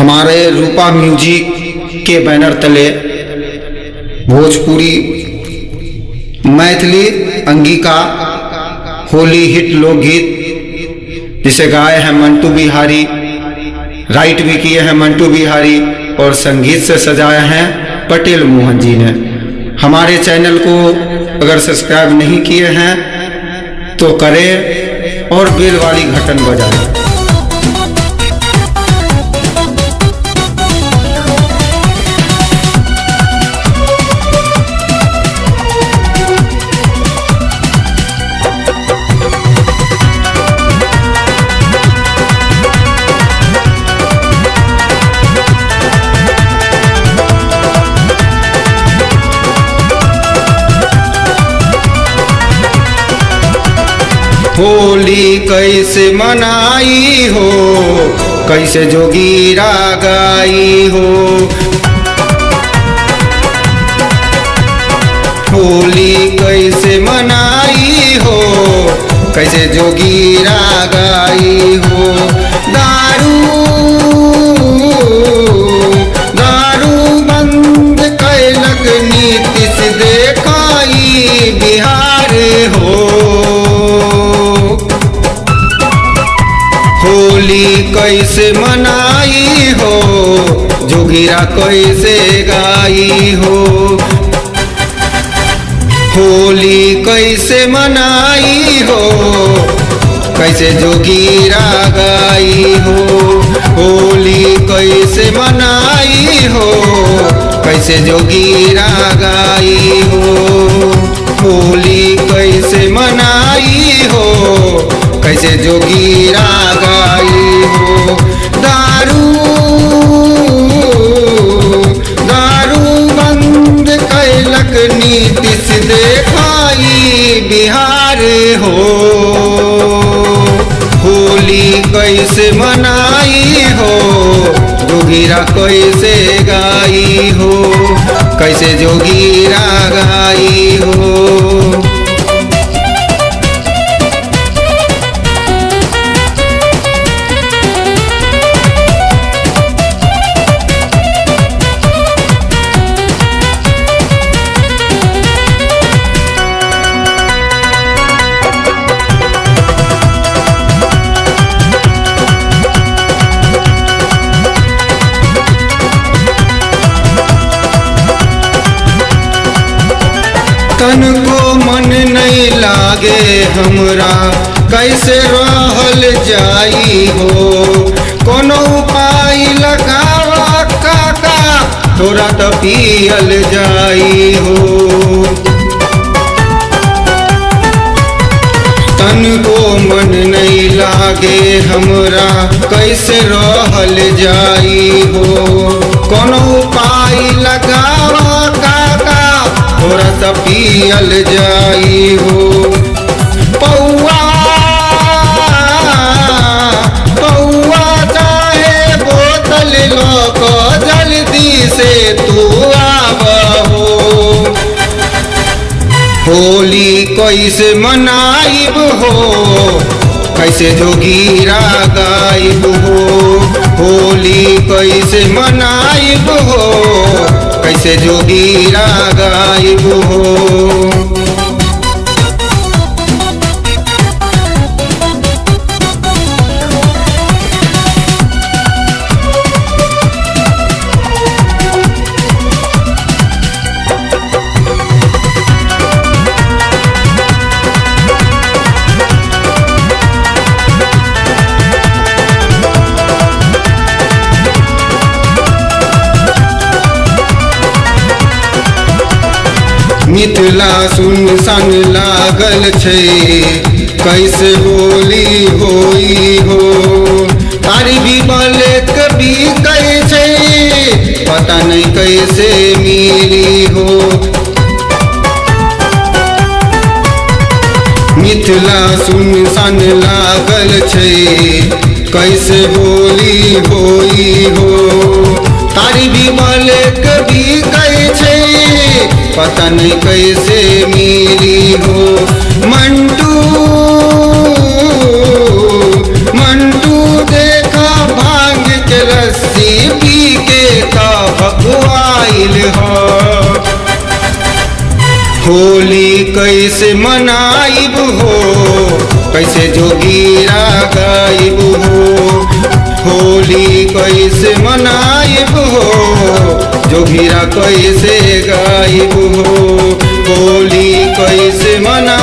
हमारे रूपा म्यूजिक के बैनर तले भोजपुरी, मैथिली, अंगिका, होली हिट लोकगीत जिसे गाए हैं मंटू बिहारी, राइट भी किए हैं मंटू बिहारी और संगीत से सजाए हैं पटेल मोहन जी ने। हमारे चैनल को अगर सब्सक्राइब नहीं किए हैं तो करें और बेल वाली घंटन बजाएं। होली कैसे मनाई हो, कैसे जोगीरा गाई हो। होली कैसे मनाई हो, कैसे जोगीरा गाई हो। दारू दारू बंद कैलक नीतीश देखाई बिहार हो। होली कैसे मनाई हो, जोगीरा कैसे गाई हो। होली कैसे मनाई हो, कैसे जोगीरा गाई हो। होली कैसे मनाई हो, कैसे जोगीरा गाई हो। होली कैसे मनाई हो, कैसे जोगीरा गाई हो। दारू दारू बंद कैलक नीतीश देखाई बिहार हो। होली कैसे मनाई हो, जोगीरा कैसे गाई हो, कैसे जोगीरा गाई हो। तन को मन नहीं लागे हमरा, कैसे रहल जाई हो। कोनो उपाय लगावा काका, थोड़ा तो पियल जाई हो। तन को मन नहीं लागे हमरा, कैसे रहल जाई हो। कोनो उपाय लगावा काका, थोड़ा सा पियल जाई हो। पौआ पौआ चाहे बोतल लो, जल्दी से तू आवहो। होली कैसे मनाइब हो, कैसे जोगीरा गाइब हो। होली कैसे मनाइब हो, कैसे जोगीरा गाइब हो। मिथिला सुनसान लागल छै, कैसे होली होई हो। तारी भी बलेक बिकै छै, पता नहीं कैसे मिली हो। मिथिला सुनसान लागल छै, कैसे होली होई हो। तारी भी बलेक बिकै छै, पता नहीं कैसे मिली हो। मंटू मंटू देखा भांग के रस्सी होली कैसे मनाइब हो, कैसे जोगीरा गाइब हो। होली कैसे मनाइब हो, जोगीरा कैसे गाइब हो। होली कैसे मना